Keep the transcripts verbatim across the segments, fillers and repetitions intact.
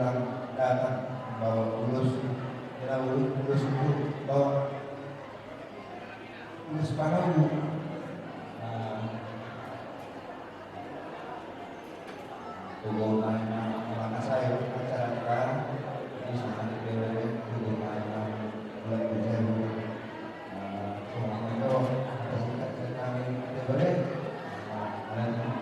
Datang bahwa ulos, kira ulos, ulos itu bahwa ulos panamu. Nah, tubuh main makassai acara kita ini sangat keren, tubuh main mulai berjalan. Nah, tubuh main itu atas kita kami kembali. Nah, kalian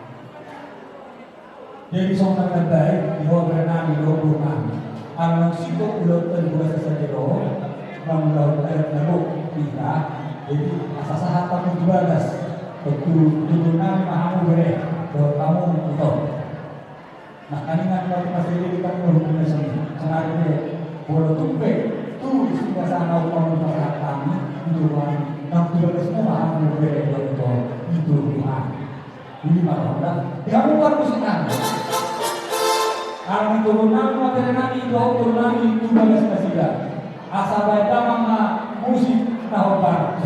Jadi songon na baen, di ho bere nami dohot boru nami. Alana singkop ulaon tolu bagas sadia do, mangulahon adat na gok hita, jadi asa sahat hamu tu bagas. Tontu tutur nami ma hamu bere, dohot hamu ito. Nangkiningan ma tu masih di kan dohot nami sini. Sangari be, molo tung pe, tu singgasana umpama pasahat hami, ito hami, nang tu bagas ma hamu bere, dohot ito, ito hami. Jadi maka udah dihamukan musik nami. Kami turun nami, materi nami, dohot turun nami, tu bagas nasida. Asa baen damang ma musik na hombar.